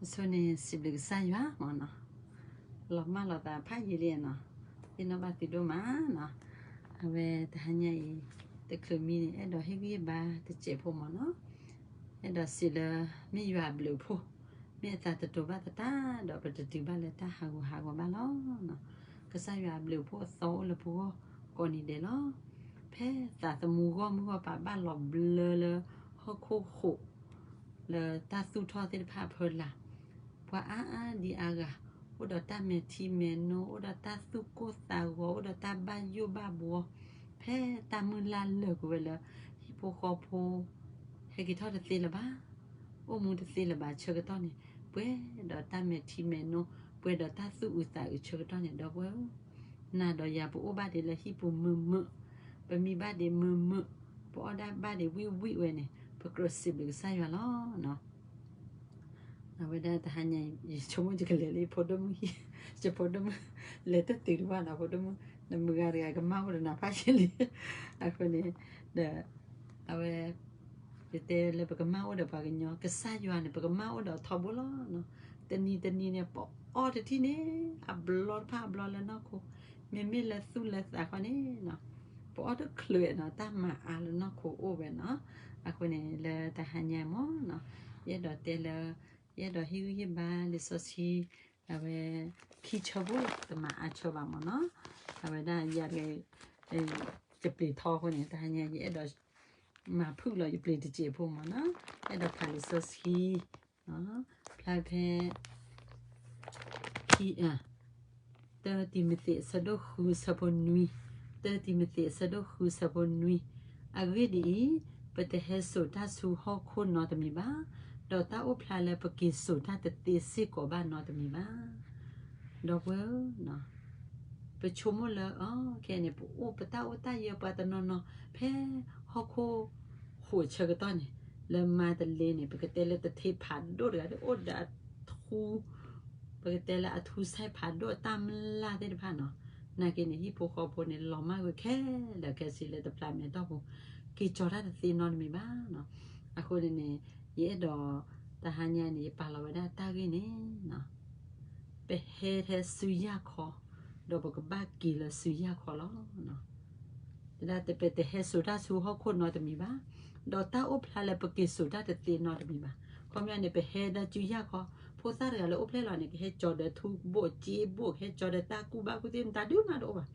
အဆိန့ၣ် စံးဘျုးကစၢ်ယွၤမ့ၢ်နီၤ, လီၤမၢ်လီၤသးဖးယံာ်လံနီၤ, သ့ၣ်နီၣ်ဘၣ်သုဒိၣ်မးနီၤ, အဝဲတဟါညါအံၤ တချုးမံန့ၣ် အဲၣ်ဒိးဟ့ၣ်ဂံၢ်ဘါတစဲးဖိမ့ၢ်နီၤ, အဲၣ်ဒိးစံးလၢ မ့ၢ်ယွၤအဘျုးအဖှိၣ်, မ့ၢ်အသးတတိၤဘၣ်သတးဒီး ပတတုၤဘၣ်လၢတၢ်ဟးဂူာ်ဟးဂီၤဘၣ်လီၤ. ကစၢ်ယွၤအဘျုးအဖှိၣ်အသီအိၣ်လၢပဂီၢ်ကိးနံၤဒဲးလီၤ. ဖဲသးသမူဂီၢ်မုၢ်ဂီၢ်ပၤဘၣ်လီၤဘျၢလၢဟီၣ်ခိၣ်ဃိး လၢတၢ်သူၣ်ထီၣ်သ့ၣ်တဖၣ်အဖီလာ်, ပှၤအါအါဒံးအါဂၤ အိၣ်ဒီးတၢ်မဲာ်ထံမဲာ်နိ, အိၣ်ဒီးတၢ်သူၣ်ကိၢ်သးဂီၤ, အိၣ်ဒီးတၢ်ဘၣ်ယိၣ်ဘၣ်ဘှီ, ဖဲတၢ်မုၢ်လၢ်လၢာ်ကွံာ်ဝဲလၢ ဟံၣ်ဖိဃီဖိ ဟဲက့ၤထီၣ်တသ့လၢၤဘၣ်, အိၣ်မူတသ့လၢၤဘၣ်ဆၢကတီၢ်န့ၣ်, ပှဲၤဒီးတၢ်မဲာ်ထံမဲာ်နိ, ပှဲၤဒီးတၢ်သူၣ်အုးသးအုးဆၢကတီၢ်န့ၣ် ဒီပုၢ်ဝဲၢ်ဧၢ, နၤဒီးယၤပအိၣ်ဘၣ်ဒံးလၢဟံၣ်ပူၤမုာ်မုာ်, ပမံဘၣ်ဒံးမုာ်မုာ်, ပအီၣ်ဒၣ်ဘၣ်ဒံးဝံၣ်ဝံၣ်ဝဲန့ၣ် ပကြၢးစံးဘျုးကစၢ်ယွၤလီၤ. အဝဲဒၣ်တဟါညါအံၤ ယဆိကမိၣ်ယကလဲၤလၢယဖိဒိၣ်မုၣ်ဟံၣ်, ယဖိဒိၣ်မုၣ် လဲၤတတုၤတဘၣ်နီၤ, ဖိဒိၣ်မုၣ် နမုၢ်ဂၤတဂၤကမၣ်အိၣ်ဒီးနၤဖးယံာ်လံ, အဃိန့ၣ် ဒီး အဝဲ ယတဲလၢပကမၣ်အိၣ်ဒီးပှၤကညီ, ကစၢ်ယွၤန့ၣ် ပကမၣ်အိၣ်ဒီးထီဘိလီၤ. တနံၤတနံၤန့ၣ် ပအီတထံၣ်န့ၣ် အဘျီတဖၣ်အဘျီလၢနီၢ်ခိ, မ့မ့ၢ်လၢသူၣ်လၢသးခီန့ၣ် ပအီတချုးနီၤ, တၢ်မၤအါလၢနီၢ်ခိအိၣ်ဝဲနီၤ. အဃိန့ၣ် လၢတဟါညါမ့ၢ်နီၤ, ယအဲၣ်ဒိးတဲလၢ ယအဲၣ်ဒိးဟ့ၣ်ဂံၢ်ဟ့ၣ်ဘါလံာ်စီဆှံ အဝဲ ခံဆၢဖိလီၤ, တမၤအါဆၢဘၣ်မ့ၢ်နီၤ. အဝဲဒၣ်ယၤတဂၤ ယပျံၤထီအဃိန့ၣ် တဟါညါ ယအဲၣ်ဒိး မၤဖုၣ်လီၤယပျံၤတစဲးဖိမ့ၢ်နီၤ, အဲၣ်ဒိးဖးလံာ်စီဆှံ ဖျါဖဲ ခံ တၢတံၤမသ့း အဆၢဒိၣ်ဃု အဆၢဖိနွံ, တၢတံၤမသ့း အဆၢဒိၣ်ဃု အဆၢဖိနွံ, အဂ့ၢ်ဒ်အံၤ, ပတဟဲစိာ်တၢ်ဆူဟီၣ်ခိၣ်နီတမံၤဘၣ်, ဒီးတၢ်အိၣ်ဖျါလၢပက့ၤစိာ်တၢ်တသ့စ့ၢ်ကီးဘၣ်နီတမံၤဘၣ်. ဒီပုၢ်ဝဲၢ်ဧၢ, ပဆိကမိၣ်လၢ အခဲအံၤန့ၣ် ပအိၣ်ပတၢ်အိၣ်တၢ်ယၢၤပှၤတနီၤနီၤ ဖဲဟီၣ်ခိၣ်ဃိးဆၢကတီၢ်န့ၣ် လၢမါတလ့န့ၣ် ပကတဲလၢတထ့ဖးဒိၣ်တဂၤဒီး အိၣ်ဒီးအထူ ပကတဲလၢအထူစဲးဖးဒိၣ်အတၢ်မျၢ်သ့ၣ်တဖၣ်နီၤ, နာ်က့န့ၣ် ဟံၣ်ဖိဃီဖိန့ၣ် လီၤမၢ်ကွံာ်ခဲလၢာ်ခဲဆ့လၢတဖျးမဲာ်တီၢ်ပူၤ, က့ၤကၠီၤတၢ်တသ့နီတမံၤဘၣ်နီၤ. အဃိန့ၣ်န့ၣ် ယအဲၣ်ဒိး တဟါညါန့ၣ် ယပာ်လီၤဝဲဒၣ်တၢ်ဂ့ၢ်န့ၣ် ပဟဲထဲစုယၢ်ခီ, ဒီးပကဘၣ်က့ၤလၢစုယၢ်ခီလီၤ. တဒၣ်တပတဟဲစိာ်တၢ်ဆူဟီၣ်ခိၣ်နီတမံၤဘၣ်, ဒီးတၢ်အိၣ်ဖျါလၢပက့ၤစိာ်တၢ်တသ့နီတမံၤဘၣ်. ခီပညီန့ၣ် ပဟဲဒီးစုယၢ်ခီ, ဖိသၣ်တဂၤလၢအိၣ်ဖျဲၣ်လီၤန့ၣ် ကဟဲကၠီၤဒီးထူဘိၣ်စ့ဘိၣ်, ကဟဲကၠီၤဒီးတၢ်ကူၣ်ဘၣ်ကူၣ်သ့ မတၤဒုးမးတအိၣ်ဘၣ်.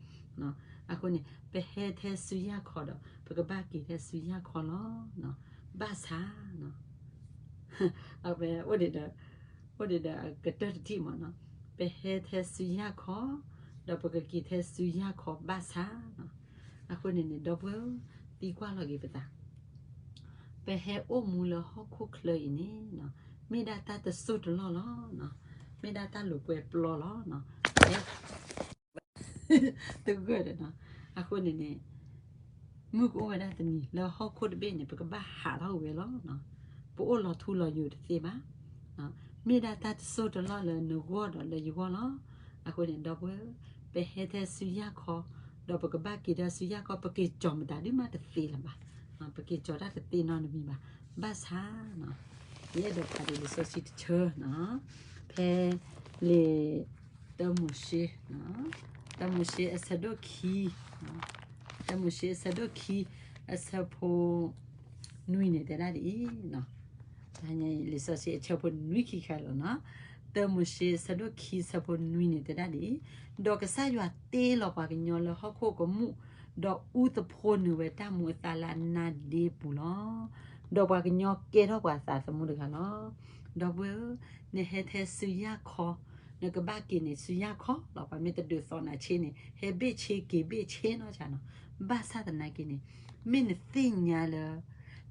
အဃိန့ၣ် ပဟဲထဲစုယၢ်ခီဒီး ပကဘၣ်က့ၤထဲစုယၢ်ခီလီၤ. ဘၣ်ဆၣ် အဝဲ အိၣ်ဒံးဒီး အကတၢၢ်တထံၣ်မ့ၢ်နီၤ, ပဟဲထဲစုယၢ်ခီ, ဒီးပကက့ၤထဲစုယၢ်ခီဘၣ်ဆၣ်နီၤ. အဃိန့ၣ်န့ၣ် ဒီပုၢ်ဝဲၢ် သံကွၢ်လီၤက့ၤပသး, ပဟဲအိၣ်မူလၢဟီၣ်ခိၣ်ချၢအံၤန့ၣ် မ့ၢ်ဒၣ်တၢ်တစိၢ်တလီၢ်လီၤ, မ့ၢ်ဒၣ်တၢ်လိာ်ကွဲပျီလီၤ. တဂၢၢ်ဒီးနီၤ, အဃိန့ၣ်န့ၣ် မုၢ်ကအိၣ်ဝဲဒၣ်တနံၤ လၢဟီၣ်ခိၣ်တဘ့ၣ်န့ၣ် ပကဘၣ်ဟးထီၣ်ဝဲလီၤ. ပအိၣ်လီၤထူလီၤယိာ်တသ့ဘၣ်. မ့ၢ်ဒၣ်တၢ်တစိၢ်တလီၢ်လၢနဂီၢ်ဒီးလၢယဂီၢ်လီၤ. အဃိန့ၣ် ဒီပုၢ်ဝဲၢ် ပဟဲထဲစုယၢ်ခီ, ဒီးပကဘၣ်က့ၤဒီးစုယၢ်ခီ, ပက့ၤကၠီၤမတၤဒုးမးတသ့လၢၤဘၣ်. ပက့ၤကၠီၤတၢ်တသ့နီတမံၤဘၣ်. ဘၣ်ဆၣ် ယအဲၣ်ဒိးဖးဒံးလံာ်စီဆှံတဆၢနီၤ, ဖဲလံာ် တၢမိၤၡ့, တၢမိၤၡ့အဆၢဒိၣ်ခံ, တၢမိၤၡ့အဆၢဒိၣ်ခံ အဆၢဖိနွံန့ၣ် တဲဒၣ်ဒ်အံၤ, လံာ်စီဆှံအဆၢဖိနွံခံခါလီၤနီၤ, တၢမိၤၡ့အဆၢဒိၣ်ခံအဆၢဖိနွံန့ၣ် တဲဒၣ်ဒ်အံၤ, ဒီးကစၢ်ယွၤတ့လီၤပှၤကညီလၢဟီၣ်ခိၣ်ကမူၣ်, ဒီးအူသဖှိနုာ်ဝဲတၢ်မူအသါလၢအနါဒ့ပူၤလီၤ. ဒီးပှၤကညီကဲထီၣ်ပှၤသးသမူတဂၤလီၤ. ဒီပုၢ်ဝဲၢ်ဧၢ, နဟဲထဲစုယၢ်ခီ, နကဘၣ်က့ၤန့ၣ် စုယၢ်ခီလီၤ. ပှၤမ့ၢ်တဒုးသီနၤဆ့န့ၣ် ဟဲဘ့ၣ်ဆ့က့ၤဘ့ၣ်ဆ့နီၢ်ဆၣ်နီၤ. ဘၣ်ဆၣ်သနာ်က့န့ၣ် မ့ၢ်နသ့ၣ်ညါလၢ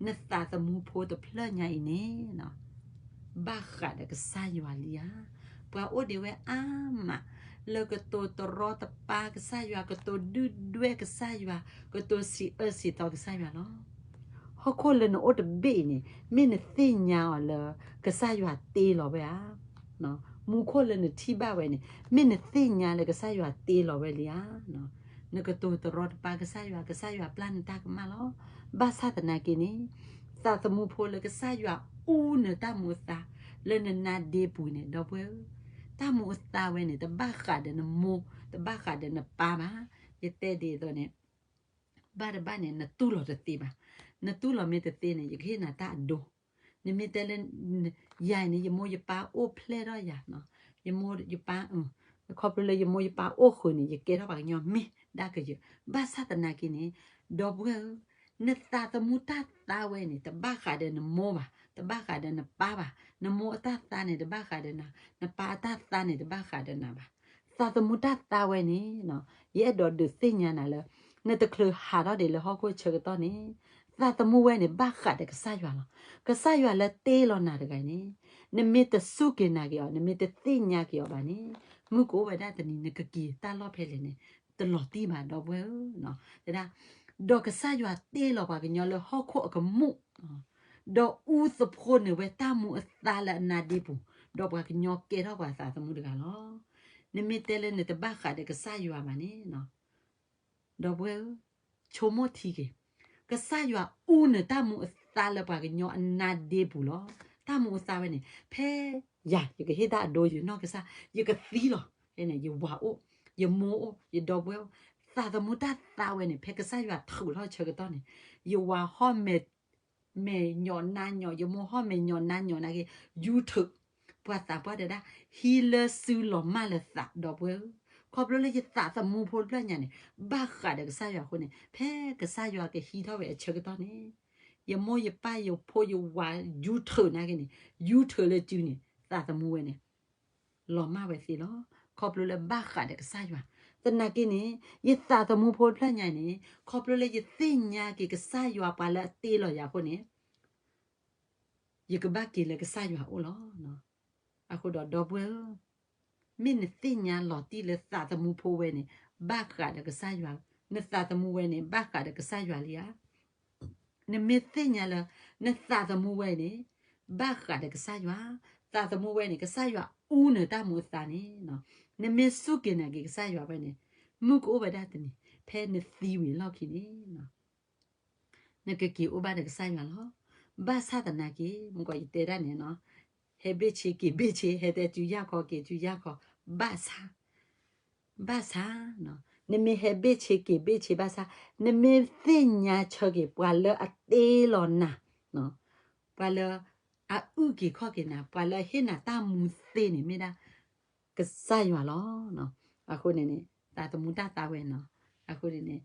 နသးသမူဖိတဖျၢၣ်ညါအံၤန့ၣ် ဘၣ်ဃးဒီးကစၢ်ယွၤလံဧါ. ပှၤအိၣ်ဒံးဝဲအါမး လၢကတိၤတရီတပါကစၢ်ယွၤ, ကတိၤဒုၣ်ဒွဲၣ်ကစၢ်ယွၤ, ကတိၤစံးအၢစံးသီကစၢ်ယွၤလီၤ. ဟီၣ်ခိၣ်လၢနအိၣ်တဘ့ၣ်အံၤန့ၣ် မ့ၢ်နသ့ၣ်ညါအီၤလၢကစၢ်ယွၤတ့လီၤဝဲဧါ. မူခိၣ်လၢနထံၣ်ဘၣ်ဝဲန့ၣ် မ့ၢ်နသ့ၣ်ညါလၢကစၢ်ယွၤတ့လီၤဝဲလံဧါ. နကတိၤတရီတပါကစၢ်ယွၤ, ကစၢ်ယွၤပျၢ်နတၢ်ကမၣ်လီၤ. ဘၣ်ဆၣ်သနာ်က့န့ၣ် သးသမူဖိလၢကစၢ်ယွၤအူနတၢ်မူအသါ လၢနနါဒ့ပူၤန့ၣ် ဒီပုၢ်ဝဲၢ်ဧၢ, တၢ်မူအသါဝဲန့ၣ် တဘၣ်ဃးဒီးနမိၢ်, တဘၣ်ဃးဒီးနပၢ်ဘၣ်. ယတဲဒ်သိးန့ၣ် ဘၣ်တဘၣ်န့ၣ် နတူၢ်လိာ်တသ့ဘၣ်. နတူၢ်လိာ်မ့ၢ်တသ့န့ၣ် ယကဟ့ၣ်နၤတၢ်အဒိ. နမ့ၢ်တဲလၢ ယၤန့ၣ် ယမိၢ်ယပၢ်အိၣ်ဖျဲၣ်ထီၣ်ယၤ, ယမိၢ်ယပၢ်, ခီဖျိလၢယမိၢ်ယပၢ်အိၣ်ဃုာ်န့ၣ် ယကဲထီၣ်ပှၤကညီမ့ၢ်ဒၣ်ကယၢၤ. ဘၣ်ဆၣ်သနာ်က့န့ၣ် ဒီပုၢ်ဝဲၢ်ဧၢ, နသးသမူတၢ်သါဝဲန့ၣ် တဘၣ်ဃးဒီးနမိၢ်ဘၣ်, တဘၣ်ဃးဒီးနပၢ်ဘၣ်. နမိၢ်အတၢ်သါန့ၣ် တဘၣ်ဃးဒီးနၤ, နပၢ်အတၢ်သါန့ၣ် တဘၣ်ဃးဒီးနၤဘၣ်. သးသမူတၢ်သါဝဲန့ၣ် ယအဲၣ်ဒိးဒုးသ့ၣ်ညါနၤလၢ နတချုးဟးထီၣ်ဒံးလၢဟီၣ်ခိၣ်ဆၢကတီၢ်န့ၣ် သးသမူဝဲန့ၣ် ဘၣ်ဃးဒီးကစၢ်ယွၤလီၤ. ကစၢ်ယွၤလၢတ့လီၤနၤတဂၤန့ၣ် နမ့ၢ်တစူၢ်က့ၤနာ်က့ၤအီၤ, နမ့ၢ်တသ့ၣ်ညါက့ၤအီၤဘၣ်န့ၣ် မုၢ်ကအိၣ်ဝဲဒၣ်တနံၤ နကက့ၤတၢ်လီၢ်ဖဲလဲၣ်န့ၣ် တလီၤတံၢ်ဘၣ် ဒီပုၢ်ဝဲၢ်ဧၢ. တဲဒၣ် ဒီးကစၢ်ယွၤတ့လီၤပှၤကညီလၢဟီၣ်ခိၣ်အကမူၣ် ဒီးအူသဖှိနုာ်ဝဲတၢ်မူအသါလၢအနါဒ့ပူၤ, ဒီးပှၤကညီကဲထီၣ်ပှၤသးသမူတဂၤလီၤ. နမ့ၢ်တဲလၢနတဘၣ်ဃးဒီးကစၢ်ယွၤဘၣ်န့ၣ် ဒီပုၢ်ဝဲၢ်ဧၢ, ဆိကမိၣ်ထံက့ၤ, ကစၢ်ယွၤအူနုာ်တၢ်မူအသါလၢပှၤကညီအနါဒ့ပူၤလီၤ. တၢ်မူအသါဝဲန့ၣ် ဖဲယၤ ယကဟ့ၣ်တၢ်အဒိ ယနီၢ်ကစၢ် ယကသံလီၤ. ဖဲန့ၣ် ယဝၤအိၣ်, ယမိၢ်အိၣ်, ယဒီပုၢ်ဝဲၢ်အိၣ်, သးသမူတၢ်သါဝဲန့ၣ် ဖဲကစၢ်ယွၤထုးထီၣ်ဆၢကတီၢ်န့ၣ် ယဝၤဟီၣ်မဲာ် မဲာ်ညီၣ်နါညီၣ်, ယမိၢ်ဟီၣ်မဲာ်ညီၣ်နါညီၣ်နာ်က့ ယူၤထုး, ပှၤသးပှၢ်တဲဒၣ် ဟံးလၢစုလီၤမၢ်လၢသး ဒီပုၢ်ဝဲၢ်ဧၢ. ခီဖျိလၢယသးသမူဖိတဖျၢၣ်ညါန့ၣ် ဘၣ်ဃးဒီးကစၢ်ယွၤအဃိန့ၣ် ဖဲကစၢ်ယွၤကဟံးထီၣ်ဝဲအဆၢကတီၢ်န့ၣ် ယမိၢ်ယပၢ်ယဖိယဝၤယူၤထုးနာ်က့န့ၣ် ယူၤထုးလၢစုန့ၣ် သးသမူဝဲန့ၣ် လီၤမၢ်ဝဲသ့လီၤ. ခီဖျိလၢဘၣ်ဃးဒီးကစၢ်ယွၤ, သနာ်က့န့ၣ် ယသးသမူဖိတဖျၢၣ်ညါန့ၣ် ခီဖျိလၢယသ့ၣ်ညါက့ၤကစၢ်ယွၤပှၤလၢအတ့လီၤယၤအဃိန့ၣ် ယကဘၣ်က့ၤလၢကစၢ်ယွၤအအိၣ်လီၤ. အဃိဒီးဒီပုၢ်ဝဲၢ်ဧၢ, မ့ၢ်နသ့ၣ်ညါလီၤတံၢ်လၢသးသမူဖိဝဲန့ၣ် ဘၣ်ဃးဒီးကစၢ်ယွၤ, နသးသမူဝဲန့ၣ် ဘၣ်ဃးဒီးကစၢ်ယွၤလံဧါ. နမ့ၢ်သ့ၣ်ညါလၢ နသးသမူဝဲန့ၣ် ဘၣ်ဃးဒီးကစၢ်ယွၤ, သးသမူဝဲန့ၣ် ကစၢ်ယွၤအူနုာ်တၢ်မူအသါန့ၣ် နမ့ၢ်စူၢ်က့ၤနာ်က့ၤကစၢ်ယွၤဝဲန့ၣ် မုၢ်ကအိၣ်ဝဲဒၣ်တနံၤ ဖဲနသံဝံၤအလီၢ်ခံန့ၣ် နကက့ၤအိၣ်ဘၣ်ဒီးကစၢ်ယွၤလီၤ. ဘၣ်ဆၣ်သနာ်က့ မုၢ်ကီးယတဲဒၣ်န့ၣ် ဟဲဘ့ၣ်ဆ့က့ၤဘ့ၣ်ဆ့, ဟဲတဲစုယၢ်ခီက့ၤစုယၢ်ခီ, ဘၣ်ဆၣ် ဘၣ်ဆၣ် နမ့ၢ်ဟဲဘ့ၣ်ဆ့က့ၤဘ့ၣ်ဆ့ဘၣ်ဆၣ် နမ့ၢ်သ့ၣ်ညါဆၢက့ၤပှၤလၢအတ့လီၤနၤ, ပှၤလၢအအုၣ်က့ၤခီၣ်က့ၤနၤ, ပှၤလၢအဟ့ၣ်နၤတၢ်မူသ့န့ၣ်မ့ၢ်ဒၣ် ကစၢ်ယွၤလီၤ. အဃိန့ၣ်န့ၣ် သးသမူတၢ်သါဝဲနီၤ. အဃိန့ၣ်န့ၣ်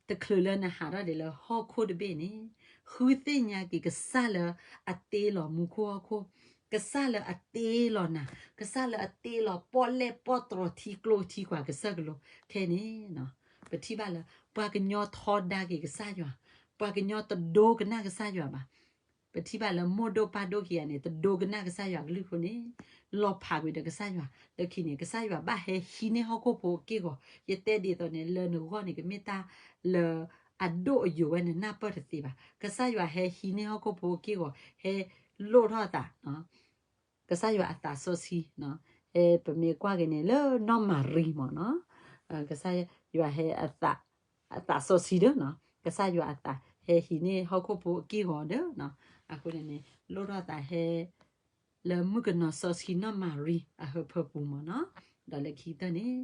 တချုးလၢနဟးထီၣ်ဒံးလၢဟီၣ်ခိၣ်တဘ့ၣ်န့ၣ် ဃုသ့ၣ်ညါက့ၤကစၢ်လၢအတ့လီၤမူခိၣ်ဟီၣ်ခိၣ်, ကစၢ်လၢအတ့လီၤနၤ, ကစၢ်လၢအတ့လီၤပီၣ်လဲၣ်ပီၣ်တြီၤထံကျိထံကွၢ်ကစၢၢ်ကလိခဲန့ၣ် ပထံၣ်ဘၣ်လၢ ပှၤကညီထီဒါက့ၤကစၢ်ယွၤ, ပှၤကညီတဒိကနၣ်ကစၢ်ယွၤဘၣ်. ပထံၣ်ဘၣ်လၢမိၢ်ဒိၣ်ပၢ်ဒိၣ်ခံဂၤန့ၣ် တဒိကနၣ်ကစၢ်ယွၤကလုၢ်အဃိန့ၣ် လီၤဖးကွံာ်ဒီးကစၢ်ယွၤ, လၢခံန့ၣ် ကစၢ်ယွၤဘၣ်ဟဲဟံးန့ၢ်ဟီၣ်ခိၣ်ဖိအက့ၢ်အဂီၤ, ယတဲဒ်သိးန့ၣ် လၢနဂီၢ်န့ၣ် ကမ့ၢ်တၢ်လၢအဒိၣ်အယိာ်ဝဲနနၢ်ပၢၢ်တသ့ဘၣ်. ကစၢ်ယွၤဟဲဟံးန့ၢ်ဟီၣ်ခိၣ်ဖိအက့ၢ်အဂီၤ, ဟဲလိၣ်ထီၣ်အသး ကစၢ်ယွၤအသးစီဆှံ, ဟဲပမ့ၢ်ကွၢ်က့ၤန့ၣ်လၢနီၢ်မၤရံမ့ၢ်နီၤ, ကစၢ်ယွၤဟဲအသးစီဆှံဒီး ကစၢ်ယွၤအသးဟဲဟံးန့ၢ်ဟီၣ်ခိၣ်ဖိအက့ၢ်အဂီၤဒီး အဃိန့ၣ်န့ၣ် လိၣ်ထီၣ်သးဟဲ လၢမုၣ်ကနီၤစီဆှံနီၢ်မၤရံအဟၢဖၢပူၤမ့ၢ်နီၤ, ဒီးလၢခံကတၢၢ်န့ၣ်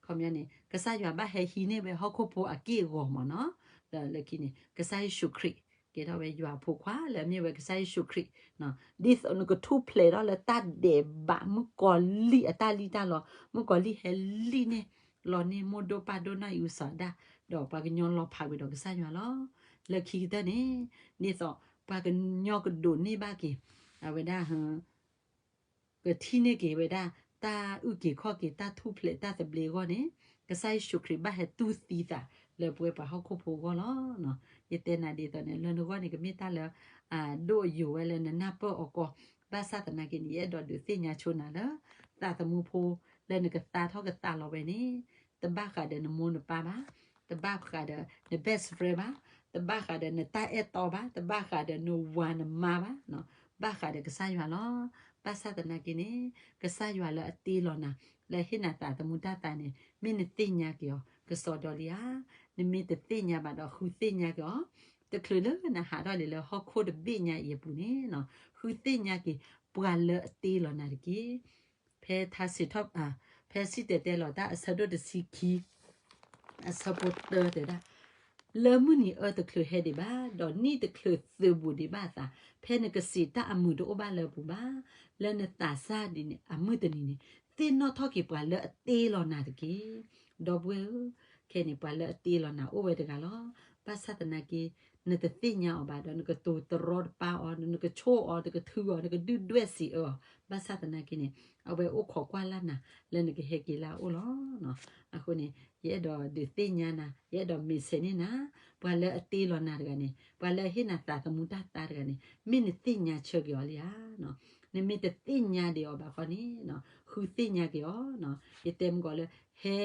ခီပညီန့ၣ် ကစၢ်ယွၤဘၣ်ဟဲဟံးန့ၢ်ဝဲဟီၣ်ခိၣ်ဖိအက့ၢ်အဂီၤမ့ၢ်နီၤ, ဒီးလၢခံန့ၣ် ကစၢ်ယ့ၣ်ၡူးခရံာ် ကဲထီၣ်ဝဲယွၤအဖိခွါလၢအမ့ၢ်ဝဲကစၢ်ယ့ၣ်ၡူးခရံာ်, ဒ်သိးနကထူၣ်ဖျဲးထီၣ်လၢတၢ်ဒဲးဘးမုၣ်ကီၤလံၢ်အတၢ်လံၣ်တၢ်လီ, မုၣ်ကီၤလံၢ်ဟဲလံၣ်န့ၢ် လီၤန့ၢ်မိၢ်ဒိၣ်ပၢ်ဒိၣ်နီၢ်အံၣ်အုစီၤဒၣ်, ဒီးပှၤကညီလီၤဖးကွံာ်ဒီးကစၢ်ယွၤလီၤ. လၢခံကတၢၢ်န့ၣ် ဒ်သိးပှၤကညီကဒိးန့ၢ်ဘၣ်က့ၤ အဝဲဒၣ် ကထံၣ်န့ၢ်က့ၤဝဲဒၣ် တၢ်အုၣ်က့ၤခီၣ်က့ၤ တၢ်ထူၣ်ဖျဲးတၢ်သဘျ့အဂီၢ်န့ၣ် ကစၢ်ယ့ၣ်ၡူးခရံာ်ဘၣ်ဟဲတူၢ်သံသးလၢပဝဲပှၤဟီၣ်ခိၣ်ဖိအဂီၢ်လီၤ. ယတဲနၤဒ်သိးန့ၣ် လၢနဂီၢ်န့ၣ် ကမ့ၢ်တၢ်လၢ အဒိၣ်အယိာ်ဝဲလၢနနၢ်ပၢၢ်အီၤကီး, ဘၣ်ဆၣ်သနာ်က့န့ၣ် ယအဲၣ်ဒိးဒုးသ့ၣ်ညါဆိနၤလၢ သးသမူဖိလၢနကသါထီၣ်ကသးလီၤဝဲန့ၣ် တဘၣ်ဃးဒီးနမိၢ်နပၢ်ဘၣ်, တဘၣ်ဃးဒီးန best friend ဘၣ်, တဘၣ်ဃးဒီးနတၢ်အဲၣ်တီဘၣ်, တဘၣ်ဃးဒီးနဝၤနမါဘၣ်, ဘၣ်ဃးဒီးကစၢ်ယွၤလီၤ. ဘၣ်ဆၣ်သနာ်က့န့ၣ် ကစၢ်ယွၤလၢအတ့လီၤနၤ လၢဟ့ၣ်နၤသးသမူတၢ်သါန့ၣ် မ့ၢ်နသ့ၣ်ညါက့ၤအီၤ ကစီဒီလံဧါ. နမ့ၢ်တသ့ၣ်ညါဘၣ်ဒီး ဃုသ့ၣ်ညါက့ၤအီၤ, တချုးလၢနဟးထီၣ်ဒံးလၢဟီၣ်ခိၣ်တဘ့ၣ်ညါအံၤအပူၤန့ၣ် ဃုသ့ၣ်ညါက့ၤ ပှၤလၢအတ့လီၤနၤတက့ၢ်. ဖဲထါစံးထီၣ်, ဖဲစံၣ်တဲၤတဲလီၤတၢ်အဆၢဒိၣ်တဆံခံ အဆၢဖိတၢတဲဒၣ်, လၢမုၢ်နံၤအၢတချုးဟဲဒံးဘၣ်, ဒီးနံၣ်တချုးသုးဘူးဒံးဘၣ်အသး, ဖဲနကစံးတၢ်အမုာ်တအိၣ်ဘၣ်လၢအပူၤဘၣ်, လၢနသးစၢ်ဒ်န့ၣ် အမုၢ်တနံၤန့ၣ်, သ့ၣ်နီၣ်ထီၣ်က့ၤပှၤလၢအတ့လီၤနၤတက့ၢ်. ဒီပုၢ်ဝဲၢ်ဧၢ, ခဲန့ၣ် ပှၤလၢအတ့လီၤနၤအိၣ်ဝဲတဂၤလီၤ. ဘၣ်ဆၣ်သနာ်က့ နတသ့ၣ်ညါအီၤဘၣ်ဒီး နကတိၤတရီတပါအီၤ, နကဆိၣ်အီၤ, နကထုအီၤ, နကဒုၣ်ဒွဲၣ်စံးအၢအီၤ, ဘၣ်ဆၣ်သနာ်က့န့ၣ် အဝဲအိၣ်ခိးကွၢ်လၢ်နၤ လၢနကဟဲက့ၤလၢအအိၣ်လီၤ. အဃိန့ၣ် ယအဲၣ်ဒိးဒုးသ့ၣ်ညါနၤ, ယအဲၣ်ဒိးမ့ၢ်ဆဲးန့ၢ်နၤ, ပှၤလၢအတ့လီၤနၤတဂၤန့ၣ်, ပှၤလၢအဟ့ၣ်နၤသးသမူတၢ်သါတဂၤန့ၣ် မ့ၢ်နသ့ၣ်ညါဆၢက့ၤအီၤလံဧါ. နမ့ၢ်တသ့ၣ်ညါဒံးအီၤဘၣ်ဃီန့ၣ်, ဃုသ့ၣ်ညါက့ၤအီၤ, ယတဲမုၢ်ကီးလၢ ဟဲ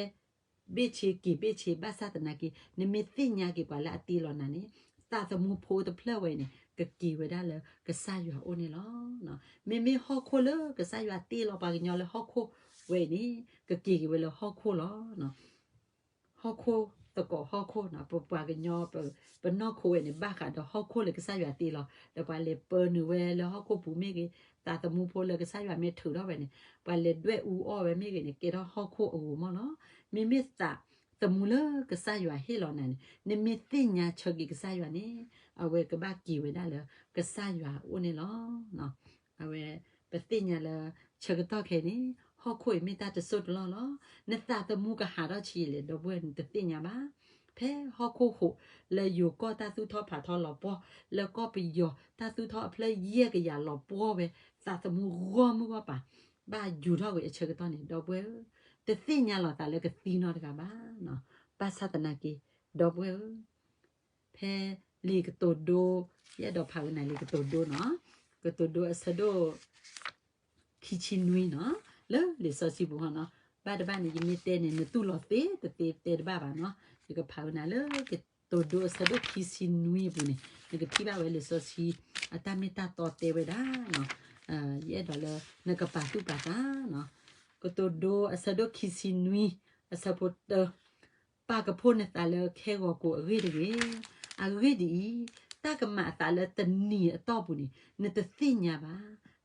ဘ့ၣ်ဆ့က့ၤဘ့ၣ်ဆ့ ဘၣ်ဆၣ်သနာ်က့ နမ့ၢ်သ့ၣ်ညါက့ၤပှၤလၢအတ့လီၤနၤန့ၣ်, သးသမူဖိတဖျၢၣ်ဝဲန့ၣ် ကက့ၤဝဲဒၣ်လၢကစၢ်ယွၤအအိၣ်န့ၣ်လီၤ. မ့မ့ၢ်ဟီၣ်ခိၣ်လၢကစၢ်ယွၤတ့လီၤပှၤကညီလၢဟီၣ်ခိၣ်ဝဲအံၤန့ၣ် ကက့ၤက့ၤဝဲလၢဟီၣ်ခိၣ်လီၤ. ဟီၣ်ခိၣ်သကိးဟီၣ်ခိၣ်န့ၣ်, ပပှၤကညီ ပနီၢ်ခိဝဲန့ၣ် ဘၣ်ဃးဒီးဟီၣ်ခိၣ်လၢကစၢ်ယွၤတ့လီၤ, ဒီးပှၤလဲၤပၢနုာ်ဝဲလၢဟီၣ်ခိၣ်ပူၤမ့ၢ်ဂ့ၤ, သးသမူဖိလၢကစၢ်ယွၤမ့ၢ်ထုးထီၣ်ဝဲန့ၣ်, ပှၤလဲၤဒွဲၣ်အူအီၣ်ဝဲမ့ၢ်ဂ့ၤန့ၣ် ကဲထီၣ်ဟီၣ်ခိၣ်အဂီၤမီၢ်လီၤ. မ့မ့ၢ်သးသမူလၢကစၢ်ယွၤဟ့ၣ်လီၤနၤန့ၣ်, နမ့ၢ်သ့ၣ်ညါဆၢက့ၤကစၢ်ယွၤန့ၣ်, အဝဲကဘၣ်က့ၤဝဲဒၣ်လၢကစၢ်ယွၤအအိၣ်န့ၣ်လီၤ. အဝဲ ပသ့ၣ်ညါလၢ ဆၢကတီၢ်ခဲအံၤန့ၣ် ဟီၣ်ခိၣ်အံၤမ့ၢ်တၢ်တစိၢ်တလီၢ်လီၤ. နသးသမူကဟးထီၣ်ဆံးလဲၣ် ဒီပုၢ်ဝဲၢ် နတသ့ၣ်ညါဘၣ်. ဖဲဟီၣ်ခိၣ်ဟူးလၢယိၤကီၢ်တၢ်သူၣ်ထီၣ်ဖးထီလီၤပှီၢ်, လၢကီၢ်ပယီၤတၢ်သူၣ်ထီၣ်အဖျၢၣ်ယဲၢ်ကယၤလီၤပှီၢ်ဝဲ, သးသမူဂီၢ်မုၢ်ဂီၢ်ပၤ ဘၣ်ယူၤထီၣ်ကွံာ်အဆၢကတီၢ်န့ၣ် ဒီပုၢ်ဝဲၢ်ဧၢ, တသ့ၣ်ညါလီၤသးလၢကသံနီတဂၤဘၣ်. ဘၣ်ဆၣ်သနာ်က့ ဒီပုၢ်ဝဲၢ်ဧၢ, ဖဲလံာ်ကတိၤဒိ, ယအဲၣ်ဒိးဖးဝဲနၤလံာ်ကတိၤဒိနီၤ, ကတိၤဒိအဆၢဒိၣ် ခံဆံနွံနီၤ, လၢလံာ်စီဆှံပူၤဟီနီၤ, ဘၣ်တဘၣ်န့ၣ် ယမ့ၢ်တဲန့ၣ် နတူၢ်လိာ်သ့တသ့တဲတဘၣ်ဘၣ်နီၤ, ယကဖးဝဲနၤလၢ ကတိၤဒိအဆၢဒိၣ်ခံဆံနွံအပူၤန့ၣ် နကထံၣ်ဘၣ်ဝဲလံာ်စီဆှံ အတၢ်မ့ၢ်တၢ်တီတဲဝဲဒၣ်နီၤ, ယအဲၣ်ဒိးလၢနကပာ်သူၣ်ပာ်သးနီၤ, ကတိၤဒိအဆၢဒိၣ်ခံဆံနွံ အဆၢဖိတၢ ပာ်ကဖိနသးလၢခဲဂီၤကိာ်အဂ့ၢ်တဂ့ၤ. အဂ့ၢ်ဒ်အံၤ, တၢ်ကမၤအသးလၢတနံၤအတီၢ်ပူၤန့ၣ် နတသ့ၣ်ညါဘၣ်.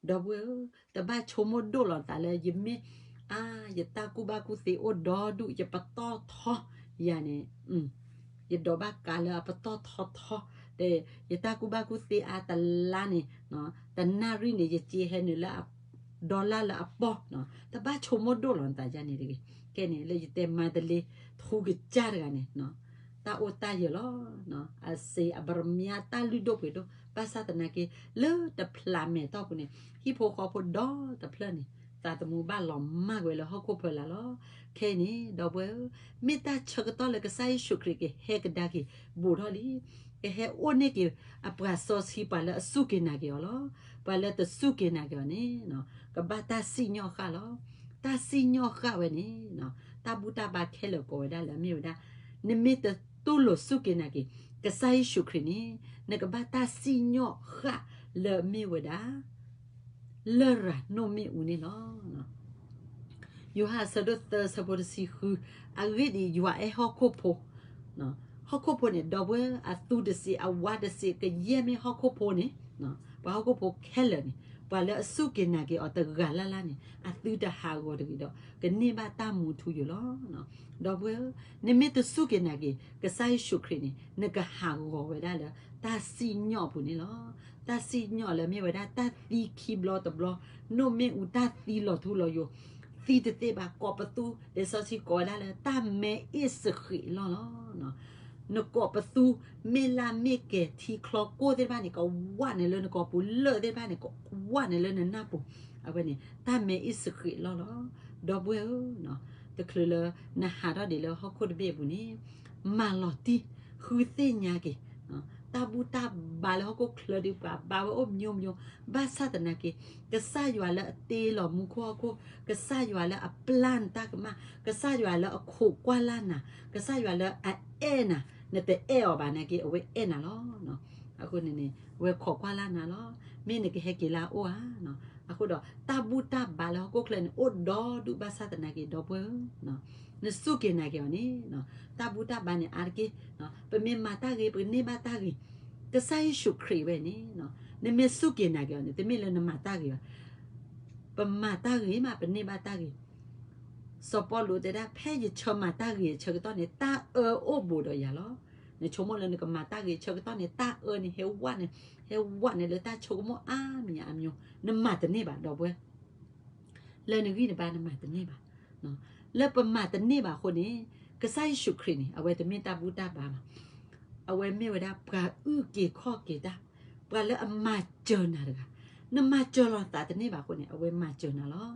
ဒီပုၢ်ဝဲၢ်ဧၢ, တဘၣ်ဆိကမိၣ်ဒိၣ်လီၤသးလၢယမ့ၢ်, အါ, ယတၢ်ကူၣ်ဘၣ်ကူၣ်သ့အိၣ်ဒီဒူၣ် ယပတီၢ်ထီယၤန့ၣ်, ယဒိးဘၣ်ကးလၢအပတီၢ်ထီထီ, ဒီးယတၢ်ကူၣ်ဘၣ်ကူၣ်သ့အါတလါန့ၣ်, တနၣ်ရံၣ်န့ၣ် ယစ့ဟဲနုာ်လၢ ဒီလၣ်လၢအပီၢ်, တဘၣ်ဆိကမိၣ်ဒိၣ်လီၤနသးယၤန့ၣ်တဂ့ၤ. ခဲန့ၣ် လၢယတဲမၤတလ့ ထူကစၢ်တဂၤန့ၣ်, တၢ်အိၣ်တၢ်ယၢၤလီၤ. အစ့အဘရမၠါတၢ်လုၢ်ဒိၣ်ပှ့ၤဒိၣ် ဘၣ်ဆၣ်သနာ်က့ လၢတဖျးမဲာ်တီၢ်ပူၤန့ၣ် ဟံၣ်ဖိဃီဖိဒီတဖျၢၣ်န့ၣ် သးသမူဘၣ်လီၤမၢ်ကွံာ်လၢဟီၣ်ခိၣ်ဖီလာ်လီၤ. ခဲအံၤန့ၣ် ဒီပုၢ်ဝဲၢ်ဧၢ, မ့ၢ်တၢ်ဆၢကတီၢ်လၢကစၢ်ယ့ၣ်ၡူးခရံာ်ကဟဲကဒါက့ၤဘူးထီၣ်လံ. ကဟဲအိၣ်န့ၢ်က့ၤအပှၤစီဆှံ ပှၤလၢအစူၢ်က့ၤနာ်က့ၤအီၤလီၤ. ပှၤလၢတစူၢ်က့ၤနာ်က့ၤအီၤန့ၣ် ကဘၣ်တၢ်စံၣ်ညီၣ်ဃၣ်လီၤ. တၢ်စံၣ်ညီၣ်ဃၣ်ဝဲန့ၣ် တၢ်ဘူၣ်တၢ်ဘါခဲလၢာ်ကိးဝဲဒၣ်လၢအမ့ၢ်ဝဲဒၣ်, နမ့ၢ်တတူၢ်လိာ်စူၢ်က့ၤနာ်က့ၤ ကစၢ်ယ့ၣ်ၡူးခရံာ်န့ၣ် နကဘၣ်တၢ်စံၣ်ညီၣ်ဃၣ်လၢအမ့ၢ်ဝဲဒၣ် လရာ်နိၣ်မ့ၣ်အူန့ၣ်လီၤ. ယိၤဟၣ်အဆၢဒိၣ်သၢဆၢဖိတဆံဃု, အဂ့ၢ်ဒ်အံၤ ယွၤအဲၣ်ဟီၣ်ခိၣ်ဖိ, ဟီၣ်ခိၣ်ဖိန့ၣ် ဒီပုၢ်ဝဲၢ် အသူတစ့း အဝါတစ့း ကယဲၢ်မ့ၢ်ဟီၣ်ခိၣ်ဖိန့ၣ်, ပှၤဟီၣ်ခိၣ်ဖိခဲလၢာ်န့ၣ် ပှၤလၢအစူၢ်က့ၤနာ်က့ၤအီၤတဂၤလၢ်လၢ်န့ၣ် အသုတဟးဂီၤတဂ့ၤဒီး ကန့ၢ်ဘၣ်တၢ်မူထူယိာ်လီၤ. ဒီပုၢ်ဝဲၢ်ဧၢ, နမ့ၢ်တစူၢ်က့ၤနာ်က့ၤ ကစၢ်ယ့ၣ်ၡူးခရံာ်န့ၣ် နကဟးဂီၤဝဲဒၣ်လၢတၢ်စံၣ်ညီၣ်အပူၤန့ၣ်လီၤ. တၢ်စံၣ်ညီၣ်လၢမ့ၢ်ဝဲဒၣ်တၢ်သံခံဘျီတဘျီ, နိၣ်မ့ၣ်အူတၢ်သံလီၤထူလီၤယိာ်, သံတသ့ဘၣ် ကိးပသူ, လံာ်စီဆှံကိးဝဲဒၣ်လၢတၢ်မဲအ့ၣ်စဃံးအလီၢ်လီၤ. နကိးပသူ မ့ၢ်လၢ်မ့ၢ်ကဲၤ ထံချီကိၢ်သ့ၣ်တဖၣ်န့ၣ် ကဝးန့ၢ်လၢနကိာ်ပူၤ လၢၢ်သ့ၣ်တဖၣ်န့ၣ် ကဝးန့ၢ်လၢနနၢ်ပူၤ, အဝဲန့ၣ် တၢ်မဲအ့ၣ်စဃံးအလီၢ်လီၤ. ဒီပုၢ်ဝဲၢ်ဧၢ, တချုးလၢနဟးထီၣ်ဒံးလၢဟီၣ်ခိၣ်တဘ့ၣ်အပူၤန့ၣ် မၤလီၤတံၢ် ဃုသ့ၣ်ညါက့ၤ, တၢ်ဘူၣ်တၢ်ဘါလၢဟီၣ်ခိၣ်ချၢဒုးပှၤဘါဝဲအိၣ် မျိုးမျိုး, ဘၣ်ဆၣ်သနာ်က့ ကစၢ်ယွၤလၢအတ့လီၤမူခိၣ်ဟီၣ်ခိၣ်, ကစၢ်ယွၤလၢအပျၢ်နတၢ်ကမၣ်, ကစၢ်ယွၤလၢအခိးကွၢ်လၢ်နၤ, ကစၢ်ယွၤလၢအအဲၣ်နၤ, နတအဲၣ်အီၤဘၣ်နာ်က့ အဝဲအဲၣ်နၤလီၤ. အဃိန့ၣ်န့ၣ် အဝဲခိးကွၢ်လၢ်နၤလီၤ. မ့ၢ်နကဟဲက့ၤလၢအအိၣ်ဧါ. အဃိဒီး တၢ်ဘူၣ်တၢ်ဘါလၢဟီၣ်ခိၣ်ချၢန့ၣ် အိၣ်ဒီဒူၣ် ဘၣ်ဆၣ်သနာ်က့ ဒီပုၢ်ဝဲၢ်ဧၢ, နစူၢ်က့ၤနာ်က့ၤအီၤန့ၣ် တၢ်ဘူၣ်တၢ်ဘါန့ၣ်အါတက့ၢ်. ပမ့ၢ်မၤတၢ်ဂ့ၤ ပကန့ၢ်ဘၣ်တၢ်ဂ့ၤ, ကစၢ်ယ့ၣ်ၡူးခရံာ်ဝဲန့ၣ် နမ့ၢ်စူၢ်က့ၤနာ်က့ၤအီၤန့ၣ် တမ့ၢ်လၢနမၤတၢ်ဂ့ၤဘၣ်. ပမၤတၢ်ဂ့ၤမး ပန့ၢ်ဘၣ်တၢ်ဂ့ၤ. စီၤပီလူးတဲဒၣ် ဖဲယဆၢမၤတၢ်ဂ့ၤအဆၢကတီၢ်န့ၣ် တၢ်အၢအိၣ်ဘူးဒီးယၤလီၤ. နဆိကမိၣ်လၢနကမၤတၢ်ဂ့ၤအဆၢကတီၢ်န့ၣ် တၢ်အၢန့ၣ် ဟဲဝးန့ၣ် ဟဲဝးန့ၣ်လၢတၢ်ဆိကမိၣ်အါမံၤအါမံၤ, နမၤတန့ၢ်ဘၣ် ဒီပုၢ်ဝဲၢ် လၢနဂံၢ်နဘါနမၤတန့ၢ်ဘၣ်. လၢပမၤတန့ၢ်ဘၣ်အဃိန့ၣ် ကစၢ်ယ့ၣ်ၡူးခရံာ်န့ၣ် အဝဲတမ့ၢ်တၢ်ဘူၣ်တၢ်ဘါဘၣ်. အဝဲမ့ၢ်ဝဲဒၣ်ပှၤအုၣ်က့ၤခီၣ်က့ၤတၢ်, ပှၤလၢအမၤစၢၤနၤတဂၤ, နမၤစၢၤလီၤနသးတန့ၢ်ဘၣ်အဃိန့ၣ် အဝဲမၤစၢၤနၤလီၤ.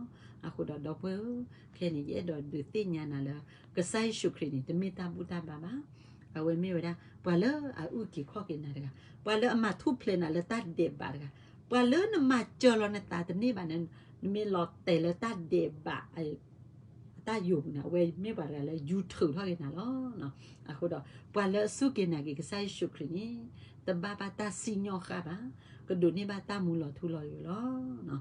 အဃိဒီးဒီပုၢ်ဝဲၢ်ဧၢ, ခဲအံၤန့ၣ် ယအဲၣ်ဒိးဒုးသ့ၣ်ညါနၤလၢ ကစၢ်ယ့ၣ်ၡူးခရံာ်န့ၣ် တမ့ၢ်တၢ်ဘူၣ်တၢ်ဘါဘၣ်. အဝဲမ့ၢ်ဝဲဒၣ် ပှၤလၢအအုၣ်က့ၤခီၣ်က့ၤနၤတဂၤ, ပှၤလၢအမၤထူၣ်ဖျဲးနၤလၢတၢ်ဒဲးဘးတဂၤ, ပှၤလၢနမၤစၢၤလီၤနသးတန့ၢ်ဘၣ်န့ၣ် နမ့ၢ်လီၤတဲာ်လၢတၢ်ဒဲးဘး အတၢ်ယိာ်ပူၤန့ၣ် အဝဲမ့ၢ်ပှၤတဂၤလၢယူၤထုးထီၣ်က့ၤနၤလီၤ. အဃိဒီး ပှၤလၢအစူၢ်က့ၤနာ်က့ၤကစၢ်ယ့ၣ်ၡူးခရံာ်န့ၣ် တဘၣ်ဘၣ်တၢ်စံၣ်ညီၣ်ဃၣ်ဘၣ်, ကဒိးန့ၢ်ဘၣ်တၢ်မူလီၤထူလီၤယိာ်လီၤ.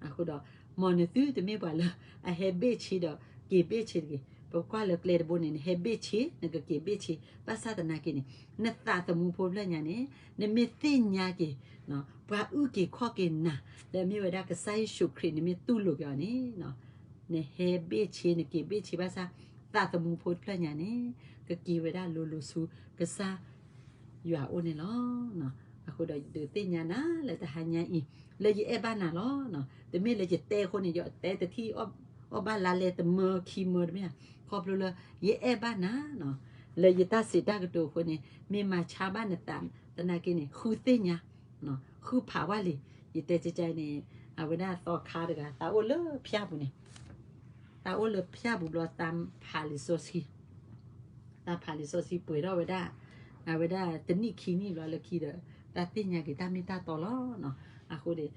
အဃိဒီး မ်နသုတမ့ၢ်ပှၤလၢအဟဲဘ့ၣ်ဆ့ဒီးက့ၤဘ့ၣ်ဆ့တဂ့ၤ. ပကွၢ်လၢကျဲတဘိန့ၣ် နဟဲဘ့ၣ်ဆ့ နကက့ၤဘ့ၣ်ဆ့, ဘၣ်ဆၣ်သနာ်က့န့ၣ် နသးသမူဖိဖျၢၣ်ညါန့ၣ် နမ့ၢ်သ့ၣ်ညါက့ၤ ပှၤအုၣ်က့ၤခီၣ်က့ၤနၤ လၢအမ့ၢ်ဝဲဒၣ်ကစၢ်ယ့ၣ်ၡူးခရံာ် နမ့ၢ်တူၢ်လိာ်က့ၤအီၤန့ၣ် နဟဲဘ့ၣ်ဆ့ နက့ၤဘ့ၣ်ဆ့ဘၣ်ဆၣ် သးသမူဖိတဖျၢၣ်ညါန့ၣ် ကက့ၤဝဲဒၣ်လိၤလိၤဆူကစၢ်ယွၤအအိၣ်န့ၣ်လီၤ. အဃိဒီးယဒုးသ့ၣ်ညါနၤလၢတဟါညါအံၤ လၢယအဲၣ်ဘၣ်နၤလီၤ. တမ့ၢ်လၢယတဲအဃိန့ၣ် ယတဲတထံၣ်အီၣ်ဘၣ်လါလဲတမၢခံမၢတမ့ၢ်ဧါ, ခီဖျိလၢယအဲၣ်ဘၣ်နၤ လၢယတၢ်စံးတၢ်ကတိၤအဃိန့ၣ် မ့ၢ်မၤဆါဘၣ်နသး သနာ်က့န့ၣ် ဃုသ့ၣ်ညါ ဃုဖးဝဲလံ. ယတဲကကဲန့ၣ် အဝဲဒၣ်သီခါတဂၤ သးအိၣ်လၢဖၠၣ်ပူၤန့ၣ် သးအိၣ်လၢဖၠၣ်ပူၤဘျီ သးဖးလံာ်စီဆှံ, သးဖးလံာ်စီဆှံပှဲၤထီၣ်ဝဲဒၣ် အဝဲဒၣ်တနံၣ်ခံနံၣ်ဘျီလၢခံဒီး သးသ့ၣ်ညါက့ၤတၢ်မ့ၢ်တၢ်တီလီၤ. အဃိန့ၣ် သီ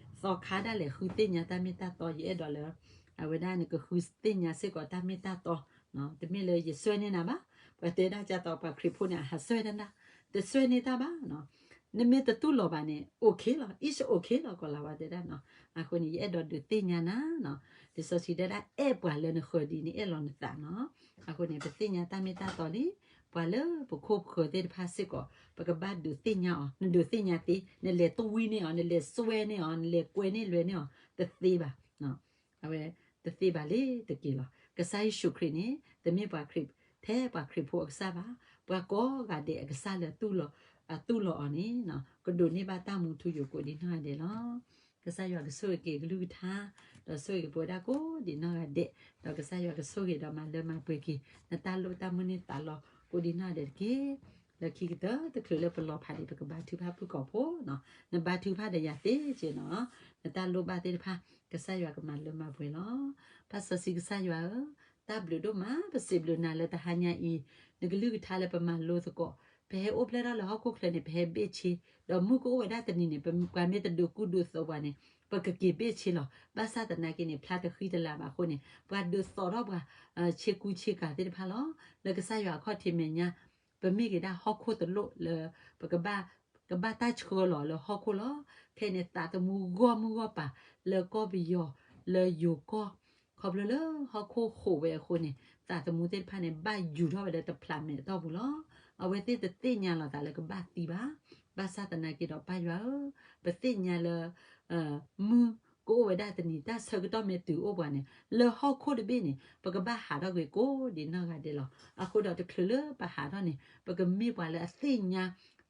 ခါဒၣ်လဲာ်ဃုသ့ၣ်ညါတၢ်မ့ၢ်တၢ်တီ ယအဲၣ်ဒိးလၢ အဝဲဒၣ်နကဃုသ့ၣ်ညါစ့ၢ်ကီးတၢ်မ့ၢ်တၢ်တီ တမ့ၢ်လၢယစွဲန့ၢ်နၤဘၣ်. ပှၤတဲဒၣ်ကသိးပှၤခရံာ်ဖိန့ၣ် အဟးစွဲတၢ် တစွဲန့ၢ်တၢ်ဘၣ်. နမ့ၢ်တတူၢ်လိာ်ဘၣ်န့ၣ် okay လီၤ it's okay လီၤ ကီးလၤဝါတဲဒၣ်နီၤ. အဃိန့ၣ် ယအဲၣ်ဒိးဒုးသ့ၣ်ညါနၤနီၤ. လံာ်စီဆှံတဲဒၣ် အဲၣ်ပှၤလၢနဃၢၤဒ်န့ၣ် အဲၣ်လီၤနသးနီၤ. အဃိန့ၣ် ပသ့ၣ်ညါတၢ်မ့ၢ်တၢ်တီလံ. ပှၤလၢပခိၣ်ပဃၢၤသ့ၣ်တဖၣ်စ့ၢ်ကီး ပကဘၣ်ဒုးသ့ၣ်ညါအီၤ, နဒုးသ့ၣ်ညါသ့, နလဲၤတဝံန့ၢ်အီၤ, နလဲၤစွဲန့ၢ်အီၤ, နလဲၤကွဲန့ၢ်လွဲန့ၢ်အီၤ တသ့ဘၣ်. အဝဲတသ့ဘၣ်လၢတက့ၢ်လီၤ. ကစၢ်ယ့ၣ်ၡူးခရံာ်န့ၣ် တမ့ၢ်ပှၤခရံာ် ထဲပှၤခရံာ်ဖိအကစၢ်ဘၣ်. ပှၤကိးဂၤဒဲးအကစၢ်လၢ အတူၢ်လိာ်အီၤန့ၣ် ကဒိးန့ၢ်ဘၣ်တၢ်မူထူယိာ်ကိးဒံနီၢ်ဂၤဒဲးလီၤ. ကစၢ်ယွၤကဆိၣ်ဂ့ၤက့ၤကလုၢ်ကထါ, ဒီးဆိၣ်ဂ့ၤက့ၤပဝဲဒၣ်ကိးဒံနီၢ်ဂၤဒဲး, ဒီးကစၢ်ယွၤကဆိၣ်ဂ့ၤဒီးမၤလၢမၤပှဲၤက့ၤ နတၢ်လိၣ်တၢ်မုၢ်န့ၢ်သးလီၤကိးဒံနီၢ်ဂၤဒဲးတက့ၢ်. လၢခံကတၢၢ်တချုးလၢပလီၤဖးန့ၣ် ပကဘါထုကဖၣ်ဖုၣ်ကိာ်ဖိနီၤ. နဘါထုကဖၣ်ဒီးယၤသ့က့နီၤ. နတၢ်လိၣ်ဘၣ်သ့ၣ်တဖၣ် ကစၢ်ယွၤကမၤလၢမၤပှဲၤလီၤ. ပၢ်စီဆှံကစၢ်ယွၤဧၢ, တၢ်ဘျုးဒိၣ်မး ပစံးဘျုးနၤလၢတဟါညါအံၤ, နကလုၢ်ကထါလၢပမၤလိသကိး, ပဟဲအိၣ်ဖျဲၣ်ထီၣ်လၢဟီၣ်ခိၣ်ချၢန့ၣ် ပဟဲဘ့ၣ်ဆ့, ဒီးမုၢ်ကအိၣ်ဝဲဒၣ်တနံၤန့ၣ် ပှၤမ့ၢ်တဒုးကူဒုးသိးပှၤန့ၣ် ပကက့ၤဘ့ၣ်ဆ့လီၤ. ဘၣ်ဆၣ်သနာ်က့န့ၣ် ဖျါတဃံတလၤဘၣ်အဃိန့ၣ် ပှၤဒုးသိးထီၣ်ပှၤ ဆ့ကူဆ့ကၤသ့ၣ်တဖၣ်လီၤ. လၢကစၢ်ယွၤအခီၣ်ထံးမဲာ်ညါ ပမ့ၢ်က့ၤဒၣ်ဟီၣ်ခိၣ်တလိၣ်လၢ ပကဘၣ် ကဘၣ်တၢ်ဆှၢလီၤလၢဟီၣ်ခိၣ်လီၤ. ခဲအံၤန့ၣ် သးသမူဂီၢ်မုၢ်ဂီၢ်ပၤ လၢကီၢ်ပယီၤ လၢယိၤကီၢ် ခီဖျိလၢဟီၣ်ခိၣ်ဟူးဝဲအဃိန့ၣ် သးသမူသ့ၣ်တဖၣ်န့ၣ် ဘၣ်ယူၤထီၣ်ဝဲလၢတဖျးမဲာ်အတီၢ်ပူၤလီၤ. အဝဲသ့ၣ်တသ့ၣ်ညါလီၤသးလၢကဘၣ်သံဘၣ်. ဘၣ်ဆၣ်သနာ်က့ဒီးပၢ်ယွၤဧၢ, ပသ့ၣ်ညါလၢ မုၢ်ကအိၣ်ဝဲဒၣ်တနံၤ တၢ်ဆၢကတီၢ်မ့ၢ်တုၤအိၣ်ပှၤန့ၣ် လၢဟီၣ်ခိၣ်တဘ့ၣ်န့ၣ် ပကဘၣ်ဟးထီၣ်ကွံာ်ကိးဒံနီၢ်ဂၤဒဲးလီၤ. အဃိဒီးတချုးလၢပဟးထီၣ်န့ၣ် ပကမ့ၢ်ပှၤလၢအသ့ၣ်ညါ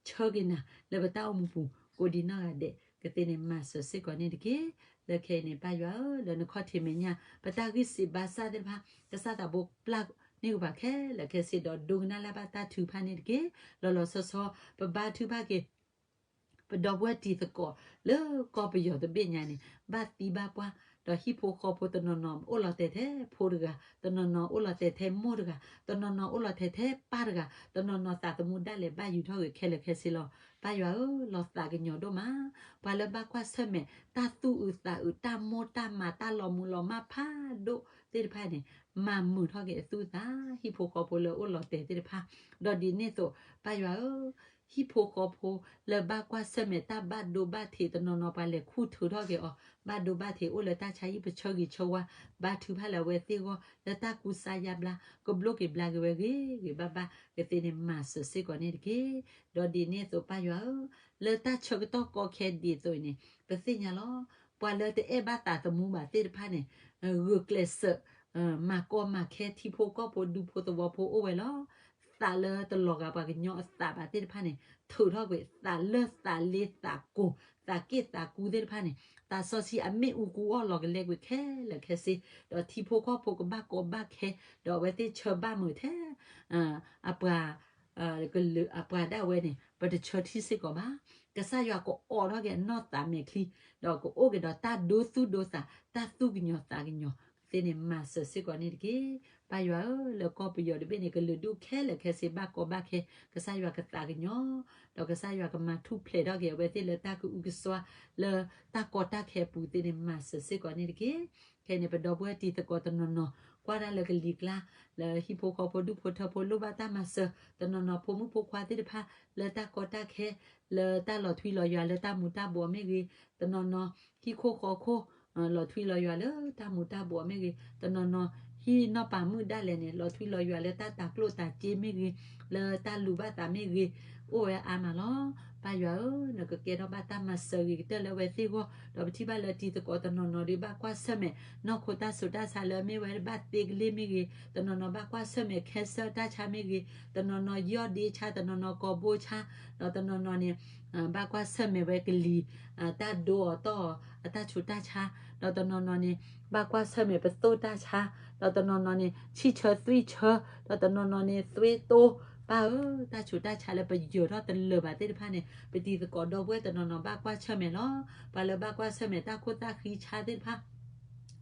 ဆၢက့ၤနၤ လၢပတၢ်အိၣ်မူပူၤ ကိးဒံနီၢ်ဂၤဒဲး ကသ့န့ၣ်မၤစၢၤစ့ၢ်ကီးန့ၣ်တက့ၢ်. လၢခဲအံၤန့ၣ် ပၢ်ယွၤဧၢ, လၢနခီၣ်ထံးမဲာ်ညါ ပတၢ်ဂံၢ်စၢ်ဘါစၢ်သ့ၣ်တဖၣ် ကစၢ်သးဘိပျၢ်န့ၢ်က့ၤပှၤခဲလၢာ်ခဲဆ့ဒီး ဒိကနၣ်လၢ်ဘၣ်တၢ်ထုကဖၣ်န့ၣ်တက့ၢ်. လီၤလီၤဆီဆီ ပဘါထုကဖၣ်က့ၤ ပဒီပုၢ်ဝဲၢ်တံၤသကိး လၢကီၢ်ပယီၤတဘ့ၣ်ညါန့ၣ် ဘၣ်သံဘၣ်ပှၢ်, ဒီးဟံၣ်ဖိဃီဖိတနီၤနီၤ အိၣ်လီၤတဲာ်ထဲဖိတဂၤ, တနီၤနီၤအိၣ်လီၤတဲာ်ထဲမိၢ်တဂၤ, တနီၤနီၤအိၣ်လီၤတဲာ်ထဲပၢ်တဂၤ, တနီၤနီၤသးသမူဒၣ်လဲာ်ဘၣ်ယူၤထီၣ်ဂ့ၤခဲလၢာ်ခဲဆ့လီၤ. ပၢ်ယွၤဧၢ, လီၤသးကညီၤဒိၣ်မး, ပှၤလၢဘၣ်ကွၢ်ဆၢၣ်မဲာ် တၢ်သူၣ်အုးသးအုး တၢ်မိၢ်တၢ်မး တၢ်လီၤမုၢ်လီၤမၢ်ဖးဒိၣ်သ့ၣ်တဖၣ်န့ၣ် မၤမုာ်ထီၣ်က့ၤအသူၣ်အသး, ဟံၣ်ဖိဃီဖိလၢအိၣ်လီၤတဲာ်သ့ၣ်တဖၣ်, ဒီးဒ်န့ၣ်အသိး ပၢ်ယွၤဧၢ, ဟံၣ်ဖိဃီဖိလၢဘၣ်ကွၢ်ဆၢၣ်မဲာ်တၢ်ဘၣ်ဒိဘၣ်ထံးတနီၤနီၤ ပှၤလဲၤခူၣ်ထုးထီၣ်က့ၤအီၤ, ဘၣ်ဒိဘၣ်ထံးအိၣ်လၢတၢ်ဆါဟံၣ်ပဆၢဂ့ၤဆၢဝါ, ဘါထုကဖၣ်လၢအဝဲသ့ၣ်အဂီၢ် လၢတၢ်ကူစါယါဘျါ ကဘျိးက့ၤဘျါက့ၤဝဲဂ့ၤဂ့ၤဘၣ်ဘၣ် ကသ့န့ၣ်မၤစၢၤစ့ၢ်ကီးန့ၣ်တက့ၢ်. ဒီးဒ်န့ၣ်အသိးပၢ်ယွၤဧၢ, လၢတၢ်ဆၢကတီၢ်ကီခဲဒ်သိးအံၤန့ၣ် ပသ့ၣ်ညါလီၤ. ပှၤလၢတအဲၣ်ဘၣ်သးသမူဘၣ်သ့ၣ်တဖၣ်န့ၣ် ဂုာ်ကျဲးစၢး မၤကီမၤခဲ ထံဖိကီၢ်ဖိဒူဖိသဝီဖိအိၣ်ဝဲလီၤ. သးလၢတလီၤဂာ်ပှၤကညီအသးဘၣ်သ့ၣ်တဖၣ်န့ၣ် ထုးထီၣ်ကွံာ် သးလၢသးလ့သးကိၢ် သးက့ၣ်သးကူသ့ၣ်တဖၣ်န့ၣ် သးစီဆှံအမ့ၣ်အူကူအီၣ်လီၤကလဲကွံာ်ခဲလၢာ်ခဲဆ့, ဒီးထံဖိကီၢ်ဖိကဘၣ်ကီဘၣ်ခဲ, ဒီးအဝဲသ့ၣ်ဆၢဘၣ်မုာ်ထဲ အပှၤ ကလုာ်အပှၤဒၣ်ဝဲန့ၣ် ပတဆၢထံစ့ၢ်ကီးဘၣ်. ကစၢ်ယွၤကအိးထီၣ်က့ၤအနီၢ်သးမဲာ်ချံ, ဒီးကအိၣ်က့ၤဒီးတၢ်ဒိသူၣ်ဒိသး, တၢ်သူၣ်ကညီၤသးကညီၤသ့ၣ်န့ၣ် မၤစၢၤစ့ၢ်ကီးန့ၣ်တက့ၢ်. ပၢ်ယွၤဧၢ, လၢကီၢ်ပယီၤတဘ့ၣ်န့ၣ် ကလုာ်ဒူၣ်ခဲလၢာ်ခဲဆ့ဘၣ်ကီဘၣ်ခဲ, ကစၢ်ယွၤကသးကညီၤ, ဒီးကစၢ်ယွၤကမၤထူၣ်ဖျဲးထီၣ်က့ၤအဝဲသ့ၣ်လၢတၢ်ကအုကစွါ လၢတၢ်ကီတၢ်ခဲအပူၤသ့ၣ်န့ၣ် မၤစၢၤစ့ၢ်ကီးန့ၣ်တက့ၢ်. ခဲအံၤန့ၣ် ပဒီပုၢ်ဝဲၢ်တံၤသကိးတနီၤနီၤ ကွၢ်တၢ်လၢကလံၤကျါ, လၢဟံၣ်ဖိဃီဖိဒူၣ်ဖိထၢဖိလိၣ်ဘၣ်တၢ်မၤစၢၤ, တနီၤနီၤဖိမုၣ်ဖိခွါသ့ၣ်တဖၣ် လၢတၢ်ကီတၢ်ခဲ, လၢတၢ်လီၤထွံလီၤယွၤလၢတၢ်မူၤတၢ်ဘှီးမ့ၢ်ဂ့ၤ, တနီၤနီၤ ဟံၣ်ခိၣ်ဃီခိၣ် လီၤထွံလီၤယွၤလၢတၢ်မူၤတၢ်ဘှီးမ့ၢ်ဂ့ၤ, တနီၤနီၤ ဟံၣ်နီၢ်ပၤမုၣ်ဒၣ်လဲာ်န့ၣ် လီၤထွံလီၤယွၤလၢတၢ်တၤကျိၣ်တၤစ့မ့ၢ်ဂ့ၤ, လၢတၢ်လူၤဘၣ်သးမ့ၢ်ဂ့ၤ, အိၣ်ဝဲအါမးလီၤ. ပၢ်ယွၤဧၢ, နကကဲထီၣ်ဘၣ်တၢ်မၤစၢၤဂ့ၤကတၢၢ်လၢအဝဲသ့ၣ်အဂီၢ်, ဒီးပထံၣ်ဘၣ်လၢတံၤသကိးတနီၤနီၤဒီး ဘၣ်ကွၢ်ဆၢၣ်မဲာ် နီၢ်ခိတၢ်ဆူးတၢ်ဆါလၢအမ့ၢ်ဝဲဘၣ်သ့ကလ့ၢ်မ့ၢ်ဂ့ၤ, တနီၤနီၤဘၣ်ကွၢ်ဆၢၣ်မဲာ် cancer တၢ်ဆါမ့ၢ်ဂ့ၤ, တနီၤနီၤယီၢ်ဒ့ဆါ, တနီၤနီၤကီးဘိဆါ, ဒီးတနီၤနီၤန့ၣ် ဘၣ်ကွၢ်ဆၢၣ်မဲာ်ဝဲကလံၤ တၢ်ဒိအီၤတီၢ်အီၤ အတၢ်ဆူးတၢ်ဆါ, ဒီးတနီၤနီၤန့ၣ် ဘၣ်ကွၢ်ဆၢၣ်မဲာ်ပသိၣ်တၢ်ဆါ, ဒီးတနီၤနီၤန့ၣ် ဆံၣ်ဆၢသွံၣ်ဆၢ, ဒီးတနီၤနီၤန့ၣ် သွေးတိုး, ပၢ်ဧၢ, တၢ်ဆူးတၢ်ဆါလၢပယၢၤထီၣ်တလၢာ်ဘၣ်သ့ၣ်တဖၣ်န့ၣ် ပတံၤသကိးဒီပုၢ်ဝဲၢ်တနီၤနီၤဘၣ်ကွၢ်ဆၢၣ်မဲာ်လီၤ. ပှၤလၢဘၣ်ကွၢ်ဆၢၣ်မဲာ်တၢ်ခိၣ်သၣ်ဃံဆါသ့ၣ်တဖၣ်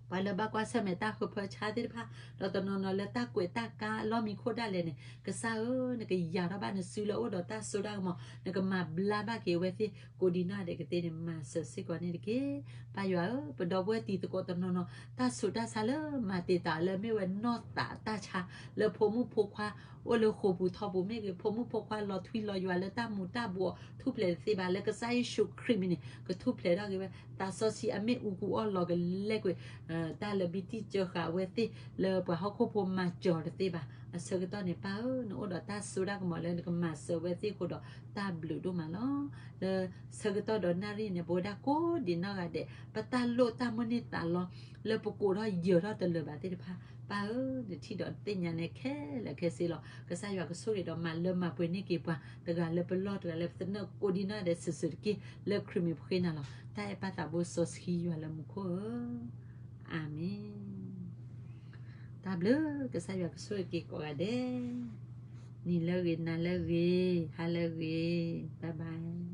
ပှၤလၢဘၣ်ကွၢ်ဆၢၣ်မဲာ်တၢ်ဟၢဖၢဆါသ့ၣ်တဖၣ်, ဒီးတနီၤနီၤလၢတၢ်ကွဲးတၢ်ကါအလီၢ်မံခိၣ်ဒၣ်လဲာ်န့ၣ် ကစၢ်ဧၢ, နကယၤထီၣ်ဘၣ်နစုလၢအအိၣ်ဒီးတၢ်စိတၢ်ကမီၤ, နကမၤဘျါဘၣ်က့ၤအဝဲသ့ၣ်ကိးဒံနီၢ်ဒဲးကသ့န့ၣ် မၤစၢၤစ့ၢ်ကီးန့ၣ်တက့ၢ်. ပၢ်ယွၤဧၢ, ပဒီပုၢ်ဝဲၢ်တံၤသကိးတနီၤနီၤ တၢ်ဆူးတၢ်ဆါလၢမၤတံာ်တာ်လၢအမ့ၢ်ဝဲနီၢ်သးတၢ်ဆါ လၢဖိမုၣ်ဖိခွါ အိၣ်လၢဃိာ်ပူၤထီပူၤမ့ၢ်ဂ့ၤ, ဖိမုၣ်ဖိခွါလီၤထွံလီၤယွၤလၢတၢ်မူၤတၢ်ဘှီး ထူၣ်ဖျဲးတသ့ဘၣ် လၢကစၢ်ယ့ၣ်ၡူးခရံာ်မံၤန့ၣ် ကထူၣ်ဖျဲးထီၣ်က့ၤဝဲ, သးစီဆှံအမ့ၣ်အူကူအီၣ်လီၤကလဲကွံာ် တၢ်လၢဘံတံၢ်စၢဃာ်အဝဲသ့ၣ် လၢပှၤဟီၣ်ခိၣ်ဖိမၤစၢၤတသ့ဘၣ်. အဆၢကတီၢ်န့ၣ် ပၢ်ဧၢ, နအိၣ်ဒီးတၢ်စိတၢ်ကမီၤလၢနကမၤစၢၤအဝဲသ့ၣ်အဃိဒီး တၢ်ဘျုးဒိၣ်မးလီၤ. လၢဆၢကတီၢ်ဒီးနၣ်ရံၣ်န့ၣ် ပဝဲဒၣ်ကိးဒံနီၢ်ဂၤဒဲး ပတၢ်လိၣ်တၢ်မိၣ်န့ၢ်သးလီ လၢပကိးထီၣ်ယၢၤထီၣ်တလၢာ်ဘၣ်သ့ၣ်တဖၣ်, ပၢ်ဧၢ, နထံၣ်ဒီးသ့ၣ်ညါနဲခဲလၢာ်ခဲဆ့လီၤ. ကစၢ်ယွၤကဆိၣ်ဂ့ၤဒီးမၤလၢမၤပှဲၤန့ၢ်က့ၤပှၤ တဂၤလၢပလီၢ် တဂၤလၢပသနၢၣ် ကိးဒံနီၢ်ဒဲးစုာ်စုာ်တက့ၢ်. လၢခရံာ်မံၤပဃ့နၤလီၤ. တၢ်အဲၣ်ပၢ်သးဘိစီဆှံယွၤလၢမူခိၣ်ဧၢ, အၤမ့ၣ်. တၢ်ဘျုး, ကစၢ်ယွၤကဆိၣ်ဂ့ၤက့ၤကိးဂၤဒဲး, နံၤလၢဂ့ၤ, နၤလၢဂ့ၤ, ဟါလၢဂ့ၤ, bye bye.